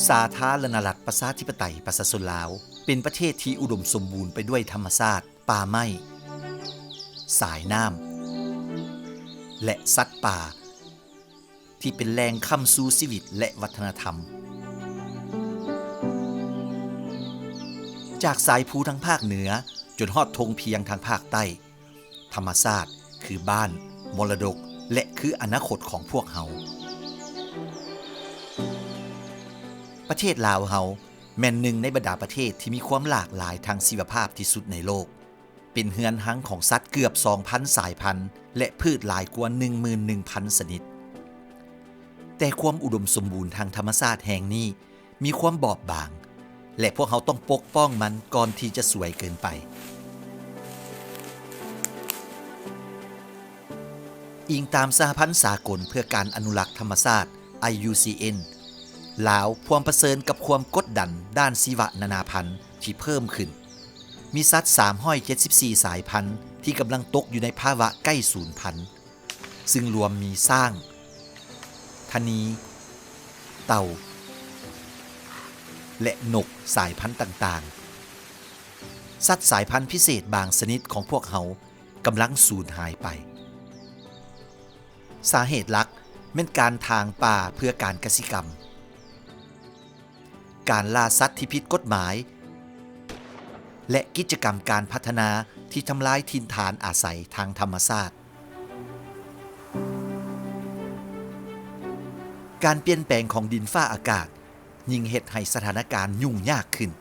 ສາທາລະນະລັດ ປະຊາທິປະໄຕ ປະຊາຊົນລາວ ເປັນປະເທດທີ່ອຸດົມສົມບູນໄປດ້ວຍທຳມະຊາດ, ປ່າໄມ້, ສາຍນ້ຳ ແລະ ສັດປ່າ ທີ່ເປັນແຫຼ່ງຄ້ຳຊູຊີວິດ ແລະ ວັດທະນະທຳ. ຈາກສາຍພູທາງພາກເໜືອ ຈົນຮອດທົ່ງພຽງທາງພາກໃຕ້, ທຳມະຊາດຄືບ້ານ, ມໍລະດົກ ແລະ ຄືອະນາຄົດຂອງພວກເຮົາ. ປະເທດລາວເຮົາແມ່ນໜຶ່ງໃນບັນດາປະເທດທີ່ມີຄວາມຫຼາກຫຼາຍທາງຊີວະພາບທີ່ສຸດໃນໂລກ, ເປັນເຮືອນຮັງຂອງສັດເກືອບສອງພັນສາຍພັນ ແລະ ພືດຫຼາຍກວ່າໜຶ່ງໝື່ນໜຶ່ງພັນຊະນິດ. ແຕ່ຄວາມອຸດົມສົມບູນທາງທຳມະຊາດແຫ່ງນີ້ ມີຄວາມບອບບາງ ແລະ ພວກເຮົາຕ້ອງປົກປ້ອງມັນກ່ອນທີ່ຈະສວຍເກີນໄປ. ອີງຕາມສະຫະພັນສາກົນເພື່ອການອະນຸລັກທຳມະຊາດ ໄອ ຢູ ຊີ ເອັນ ລາວພວມປະເຊີນກັບຄວາມກົດດັນດ້ານຊີວະນານາພັນທີ່ເພີ່ມຂຶ້ນ. ມີສັດສາມຮ້ອຍເຈັດສິບສີ່ສາຍພັນທີ່ກຳລັງຕົກຢູ່ໃນພາວະໃກ້ສູນພັນ. ຊຶ່ງລວມມີຊ້າງ, ທະນີ, ເຕົ່າ ແລະ ນົກສາຍພັນຕ່າງໆ. ສັດສາຍພັນພິເສດບາງຊະນິດຂອງພວກເຮົາກຳລັງສູນຫາຍໄປ. ສາເຫດຫຼັກແມ່ນການຖາງປ່າເພື່ອການກະສິກຳ. ການລ່າສັດທີ່ຜິດກົດໝາຍ ແລະ ກິດຈະກຳການພັດທະນາທີ່ທຳລາຍຖິ່ນຖານອາໄສທາງທຳມະຊາດ. ການປ່ຽນແປງຂອງດິນຟ້າອາກາດຍິ່ງເຮັດໃຫ້ສະຖານະການຫຍຸ້ງຍາກຂຶ້ນ,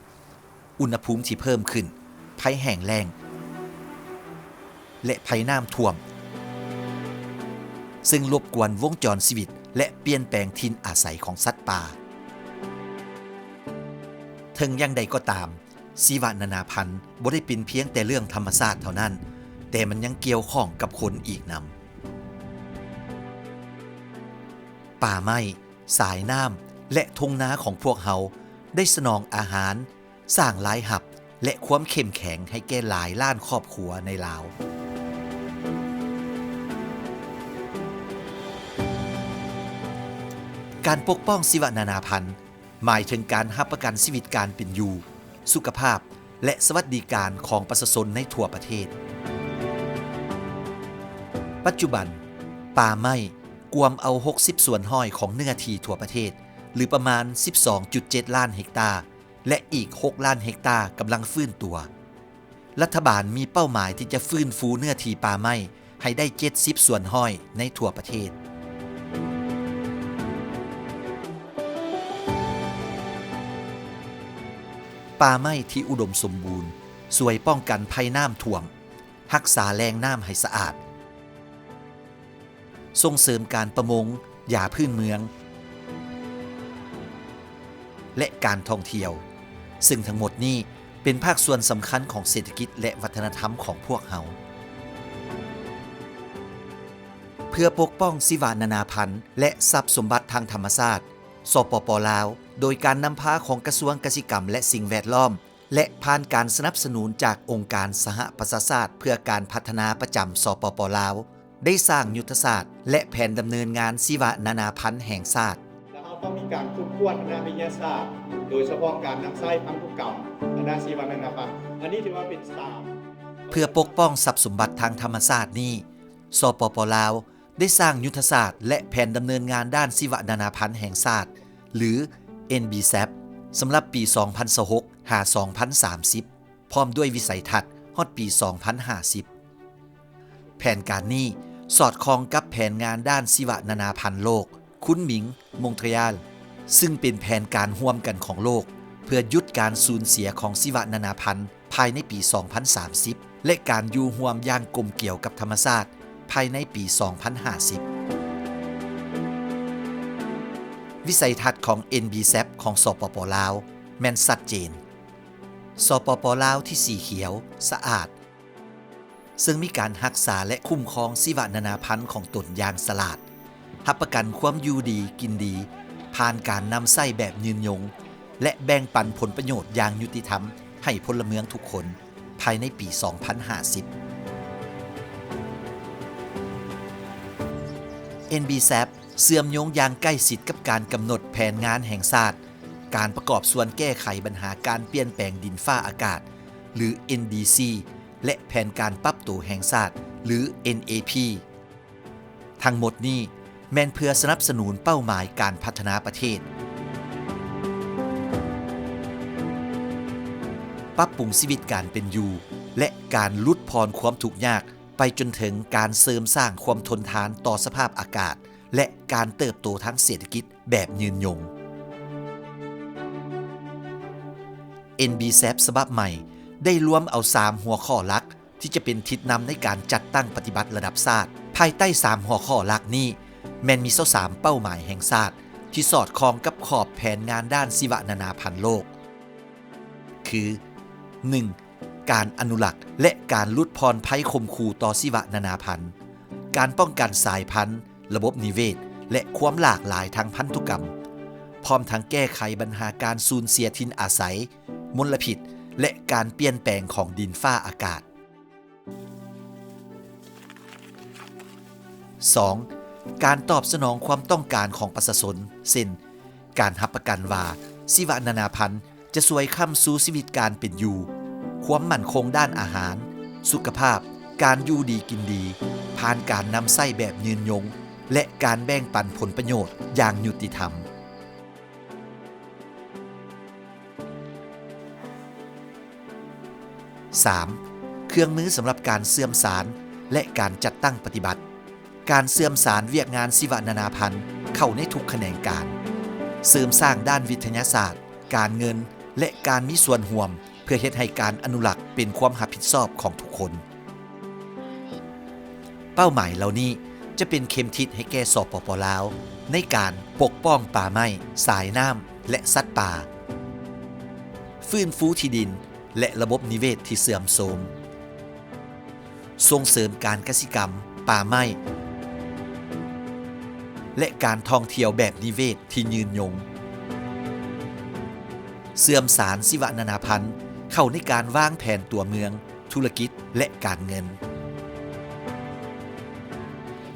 ອຸນຫະພູມທີ່ເພີ່ມຂຶ້ນ, ໄພແຫ້ງແລ້ງ ແລະ ໄພນ້ຳຖ້ວມ, ເຊິ່ງລົບກວນວົງຈອນຊີວິດ ແລະ ປ່ຽນແປງຖິ່ນອາໄສຂອງສັດປ່າ. ເຖິງຢ່າງໃດກໍຕາມ, ຊີວະນານາພັນບໍ່ໄດ້ເປັນພຽງແຕ່ເລື່ອງທຳມະຊາດເທົ່ານັ້ນ, ແຕ່ມັນຍັງກ່ຽວຂ້ອງກັບຄົນອີກນຳ. ປ່າໄມ້, ສາຍນ້ຳ ແລະ ທົ່ງນາຂອງພວກເຮົາໄດ້ສະໜອງອາຫານ, ສ້າງລາຍຮັບ ແລະ ຄວາມເຂັ້ມແຂງໃຫ້ແກ່ຫຼາຍລ້ານຄອບຄົວໃນລາວ. ການປົກປ້ອງຊີວະນານາພັນໝາຍເຖິງການຮັບປະກັນຊີວິດການເປັນຢູ່, ສຸຂະພາບ ແລະ ສະຫວັດດີການຂອງປະຊາຊົນໃນທົ່ວປະເທດ. ປັດຈຸບັນ, ປ່າໄມ້ກວມເອົາຫົກສິບສ່ວນຮ້ອຍຂອງເນື້ອທີ່ທົ່ວປະເທດ ຫຼື ປະມານສິບສອງຈຸດເຈັດລ້ານເຮັກຕາ ແລະ ອີກຫົກລ້ານເຮັກຕາກຳລັງຟື້ນຕົວ. ລັດຖະບານມີເປົ້າໝາຍທີ່ຈະຟື້ນຟູເນື້ອທີ່ປ່າໄມ້ໃຫ້ໄດ້ເຈັດສິບສ່ວນຮ້ອຍໃນທົ່ວປະເທດ. ປ່າໄມ້ທີ່ອຸດົມສົມບູນຊ່ວຍປ້ອງກັນໄພນ້ຳຖ້ວມ, ຮັກສາແຫຼ່ງນ້ຳໃຫ້ສະອາດ, ສົ່ງເສີມການປະມົງ, ຢາພື້ນເມືອງ ແລະ ການທ່ອງທ່ຽວ, ເຊິ່ງທັງໝົດນີ້ເປັນພາກສ່ວນສຳຄັນຂອງເສດຖະກິດ ແລະ ວັດທະນະທຳຂອງພວກເຮົາ. ເພື່ອປົກປ້ອງຊີວະນານາພັນ ແລະ ຊັບສົມບັດທາງທຳມະຊາດ, ສປປ ລາວ ໂດຍການນຳພາຂອງກະຊວງກະສິກຳ ແລະ ສິ່ງແວດລ້ອມ ແລະ ຜ່ານການສະໜັບສະໜູນຈາກອົງການສະຫະປະຊາຊາດເພື່ອການພັດທະນາປະຈຳ ສປປ ລາວ ໄດ້ສ້າງຍຸດທະສາດ ແລະ ແຜນດຳເນີນງານຊີວະນານາພັນແຫ່ງຊາດ. ແລະ ເຮົາຕ້ອງມີການຄົ້ນຄວ້າທາງດ້ານວິທະຍາສາດ, ໂດຍສະເພາະການນຳໃຊ້ພັນທຸກຳທາງດ້ານຊີວະນານາພັນ. ອັນນີ້ຖືວ່າເປັນສາມ. ເພື່ອປົກປ້ອງຊັບສົມບັດທາງທຳມະຊາດນີ້, ສປປ ລາວ ໄດ້ສ້າງຍຸດທະສາດ ແລະ ແຜນດຳເນີນງານດ້ານຊີວະນານາພັນແຫ່ງຊາດ ຫຼື ເອັນ ບີ ແຊບ ສຳລັບປີ ສອງພັນຊາວຫົກ ຫາ ສອງພັນສາມສິບ ພ້ອມດ້ວຍວິໄສທັດຮອດປີ ສອງພັນຫ້າສິບ. ແຜນການນີ້ສອດຄ່ອງກັບແຜນງານດ້ານຊີວະນານາພັນໂລກ ຄຸນໝິງ ມົງທຣຽລ ຊຶ່ງເປັນແຜນການຮ່ວມກັນຂອງໂລກ ເພື່ອຢຸດການສູນເສຍຂອງຊີວະນານາພັນ ພາຍໃນປີ ສອງພັນສາມສິບ ແລະ ການຢູ່ຮ່ວມຢ່າງກົມກຽວກັບທຳມະຊາດ ພາຍໃນປີ ສອງພັນຫ້າສິບ. ວິໄສທັດຂອງ ເອັນ ບີ ແຊບ ຂອງ ສປປ ລາວ ແມ່ນຊັດເຈນ. ສປປ ລາວ ທີ່ສີຂຽວ, ສະອາດ, ເຊິ່ງມີການຮັກສາ ແລະ ຄຸ້ມຄອງຊີວະນານາພັນຂອງຕົນຢ່າງສະຫຼາດ, ຮັບປະກັນຄວາມຢູ່ດີກິນດີ ຜ່ານການນຳໃຊ້ແບບຍືນຍົງ ແລະ ແບ່ງປັນຜົນປະໂຫຍດຢ່າງຍຸຕິທຳໃຫ້ພົນລະເມືອງທຸກຄົນ ພາຍໃນປີ ສອງພັນຫ້າສິບ. ເອັນ ບີ ແຊບ ເຊື່ອມໂຍງຢ່າງໃກ້ຊິດກັບການກຳນົດແຜນງານແຫ່ງຊາດ ການປະກອບສ່ວນແກ້ໄຂບັນຫາການປ່ຽນແປງດິນຟ້າອາກາດ ຫຼື ເອັນດີຊີ ແລະ ແຜນການປັບໂຕແຫ່ງຊາດ ຫຼື ເອັນເອພີ ທັງໝົດນີ້ແມ່ນເພື່ອສະໜັບສະໜູນເປົ້າໝາຍການພັດທະນາປະເທດ, ປັບປຸງຊີວິດການເປັນຢູ່ ແລະ ການຫຼຸດຜ່ອນຄວາມທຸກຍາກ ໄປຈົນເຖິງການເສີມສ້າງຄວາມທົນທານຕໍ່ສະພາບອາກາດ ແລະ ການເຕີບໂຕທາງເສດຖະກິດແບບຍືນຍົງ. ເອັນບີແຊັບ ສະບັບໃໝ່ ໄດ້ລວມເອົາສາມຫົວຂໍ້ຫຼັກ ທີ່ຈະເປັນທິດນຳໃນການຈັດຕັ້ງປະຕິບັດລະດັບຊາດ. ພາຍໃຕ້ສາມຫົວຂໍ້ຫຼັກນີ້ ແມ່ນມີຊາວສາມເປົ້າໝາຍແຫ່ງຊາດ ທີ່ສອດຄ່ອງກັບຂອບແຜນງານດ້ານຊີວະນານາພັນໂລກ ຄື ໜຶ່ງ ການອະນຸລັກ ແລະ ການຫຼຸດຜ່ອນໄພຂົ່ມຂູ່ຕໍ່ຊີວະນານາພັນ, ການປ້ອງກັນສາຍພັນ, ລະບົບນິເວດ ແລະ ຄວາມຫຼາກຫຼາຍທາງພັນທຸກຳ, ພ້ອມທັງແກ້ໄຂບັນຫາການສູນເສຍຖິ່ນອາໄສ, ມົນລະພິດ ແລະ ການປ່ຽນແປງຂອງດິນຟ້າອາກາດ. ສອງ ການຕອບສະໜອງຄວາມຕ້ອງການຂອງປະຊາຊົນ ເຊັ່ນ ການຮັບປະກັນວ່າຊີວະນານາພັນຈະຊ່ວຍຄ້ຳຊູຊີວິດການເປັນຢູ່, ຄວາມໝັ້ນຄົງດ້ານອາຫານ, ສຸຂະພາບ, ການຢູ່ດີກິນດີ, ຜ່ານການນຳໃຊ້ແບບຍືນຍົງ ແລະ ການແບ່ງປັນຜົນປະໂຫຍດຢ່າງຍຸຕິທຳ. ສາມ ເຄື່ອງມືສຳລັບການເຊື່ອມສານ ແລະ ການຈັດຕັ້ງປະຕິບັດ. ການເຊື່ອມສານວຽກງານຊີວະນານາພັນເຂົ້າໃນທຸກຂະແໜງການ, ເສີມສ້າງດ້ານວິທະຍາສາດ, ການເງິນ ແລະ ການມີສ່ວນຮ່ວມ ເພື່ອເຮັດໃຫ້ການອະນຸລັກເປັນຄວາມຮັບຜິດຊອບຂອງທຸກຄົນ. ເປົ້າໝາຍເຫຼົ່ານີ້ຈະເປັນເຂັມທິດໃຫ້ແກ່ ສປປ ລາວ ໃນການປົກປ້ອງປ່າໄມ້, ສາຍນ້ຳ ແລະ ສັດປ່າ, ຟື້ນຟູທີ່ດິນ ແລະ ລະບົບນິເວດທີ່ເສື່ອມໂຊມ, ສົ່ງເສີມການກະສິກຳ, ປ່າໄມ້ ແລະ ການທ່ອງທ່ຽວແບບນິເວດທີ່ຍືນຍົງ, ເຊື່ອມສານຊີວະນານາພັນເຂົ້າໃນການວາງແຜນຕົວເມືອງ, ທຸລະກິດ ແລະ ການເງິນ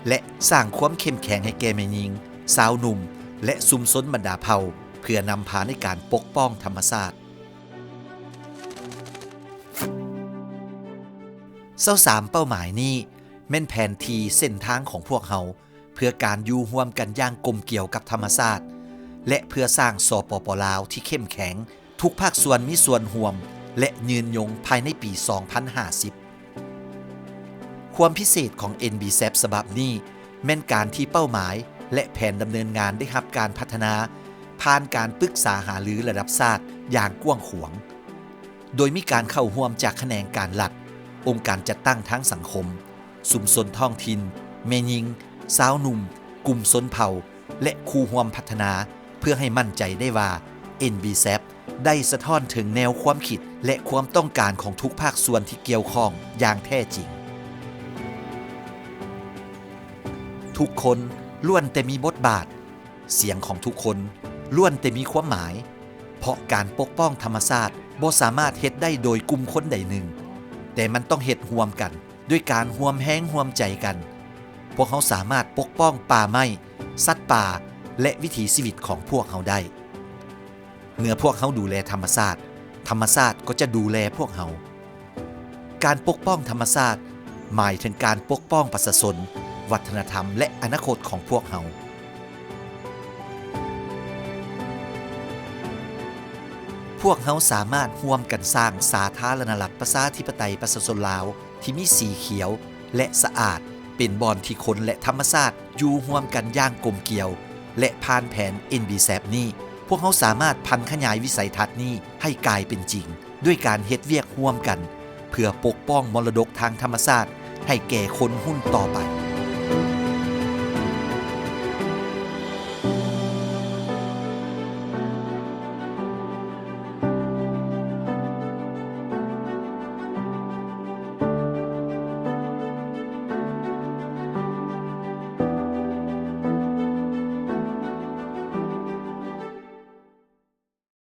ແລະ ສ້າງຄວາມເຂັ້ມແຂງໃຫ້ແກ່ແມ່ຍິງ, ຊາວໜຸ່ມ ແລະ ຊຸມຊົນບັນດາເຜົ່າ ເພື່ອນຳພາໃນການປົກປ້ອງທຳມະຊາດ. ຊາວສາມເປົ້າໝາຍນີ້ແມ່ນແຜນທີ່ເສັ້ນທາງຂອງພວກເຮົາ ເພື່ອການຢູ່ຮ່ວມກັນຢ່າງກົມກຽວກັບທຳມະຊາດ ແລະ ເພື່ອສ້າງ ສປປ ລາວ ທີ່ເຂັ້ມແຂງ, ທຸກພາກສ່ວນມີສ່ວນຮ່ວມ ແລະ ຍືນຍົງພາຍໃນປີສອງພັນຫ້າສິບ. ຄວາມພິເສດຂອງ ເອັນບີແຊັບ ສະບັບນີ້ ແມ່ນການທີ່ເປົ້າໝາຍ ແລະ ແຜນດຳເນີນງານໄດ້ຮັບການພັດທະນາ ຜ່ານການປຶກສາຫາລືລະດັບຊາດຢ່າງກວ້າງຂວາງ, ໂດຍມີການເຂົ້າຮ່ວມຈາກຂະແໜງການລັດ, ອົງການຈັດຕັ້ງທາງສັງຄົມ, ຊຸມຊົນທ້ອງຖິ່ນ, ແມ່ຍິງ, ຊາວໜຸ່ມ, ກຸ່ມຊົນເຜົ່າ ແລະ ຄູ່ຮ່ວມພັດທະນາ ເພື່ອໃຫ້ໝັ້ນໃຈໄດ້ວ່າ ເອັນບີແຊັບ ໄດ້ສະທ້ອນເຖິງແນວຄວາມຄິດ ແລະ ຄວາມຕ້ອງການຂອງທຸກພາກສ່ວນທີ່ກ່ຽວຂ້ອງຢ່າງແທ້ຈິງ. ທຸກຄົນລ້ວນແຕ່ມີບົດບາດ, ສຽງຂອງທຸກຄົນລ້ວນແຕ່ມີຄວາມໝາຍ, ເພາະການປົກປ້ອງທຳມະຊາດບໍ່ສາມາດເຮັດໄດ້ໂດຍກຸ່ມຄົນໃດໜຶ່ງ, ແຕ່ມັນຕ້ອງເຮັດຮ່ວມກັນ. ດ້ວຍການຮ່ວມແຮງຮ່ວມໃຈກັນ, ພວກເຮົາສາມາດປົກປ້ອງປ່າໄມ້, ສັດປ່າ ແລະ ວິຖີຊີວິດຂອງພວກເຮົາໄດ້. ເມື່ອພວກເຮົາດູແລທຳມະຊາດ, ທຳມະຊາດກໍຈະດູແລພວກເຮົາ. ການປົກປ້ອງທຳມະຊາດ ໝາຍເຖິງການປົກປ້ອງປະຊາຊົນ, ວັດທະນະທຳ ແລະ ອະນາຄົດຂອງພວກເຮົາ. ພວກເຮົາສາມາດຮ່ວມກັນສ້າງສາທາລະນະລັດປະຊາທິປະໄຕປະຊາຊົນລາວ ທີ່ມີສີຂຽວ ແລະ ສະອາດ, ເປັນບ່ອນທີ່ຄົນ ແລະ ທຳມະຊາດຢູ່ຮ່ວມກັນຢ່າງກົມກຽວ, ແລະ ຜ່ານແຜນ ເອັນບີແຊັບ ນີ້, ພວກເຮົາສາມາດຜັນຂະຫຍາຍວິໄສທັດນີ້ໃຫ້ກາຍເປັນຈິງ ດ້ວຍການເຮັດວຽກຮ່ວມກັນ ເພື່ອປົກປ້ອງມໍລະດົກທາງທຳມະຊາດໃຫ້ແກ່ຄົນຮຸ່ນຕໍ່ໄປ.